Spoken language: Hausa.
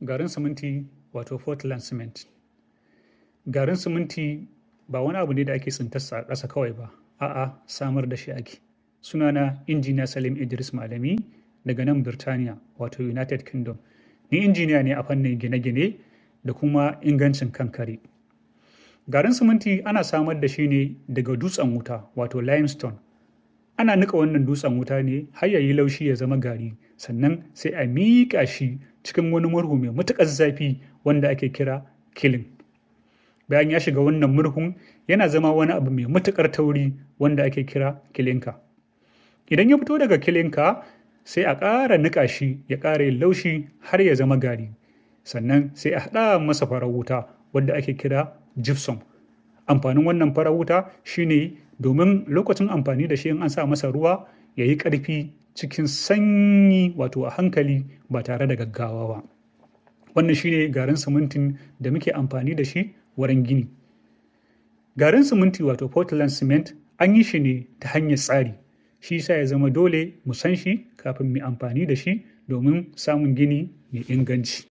Garin siminti, wato Portland cement. Garin siminti ba wani abu ne da ake tsintarsa a ƙasa kawai ba, a'a, samar da shi ake. Sunana Injiniya Salim Idris Malami daga nan Birtaniya, wato United Kingdom. Ni injiniya ne a fannin gine-gine da kuma ingancin kankare. Garin siminti ana samar da shi ne daga dutsen wuta, wato limestone. Ana niƙa wannan dutsen wuta ne har ya yi laushi ya zama gari, sannan sai a miƙa shi cikin wani murhu mai matuƙar zafi wanda ake kira kiln. Bayan ya shiga wannan murhun, yana zama wani abu mai matuƙar tauri wanda ake kira clinker. Idan ya fito daga clinker, sai a ƙara niƙa shi ya ƙara yin laushi har ya zama gari. Sannan sai a haɗa masa farar wuta wadda ake kira gypsum. Amfanin wannan farar wuta shine domin lokacin amfani da shi, in an sa masa ruwa, ya yi ƙarfi cikin sanyi, wato a hankali ba tare da gaggawa ba. Wannan shine garin simintin da muke amfani da shi wurin gini. Garin siminti, wato Portland cement, an yi shi ne ta hanyar tsari. Shi yasa ya zama dole mu san shi kafin mu yi amfani da shi domin samun gini mai inganci.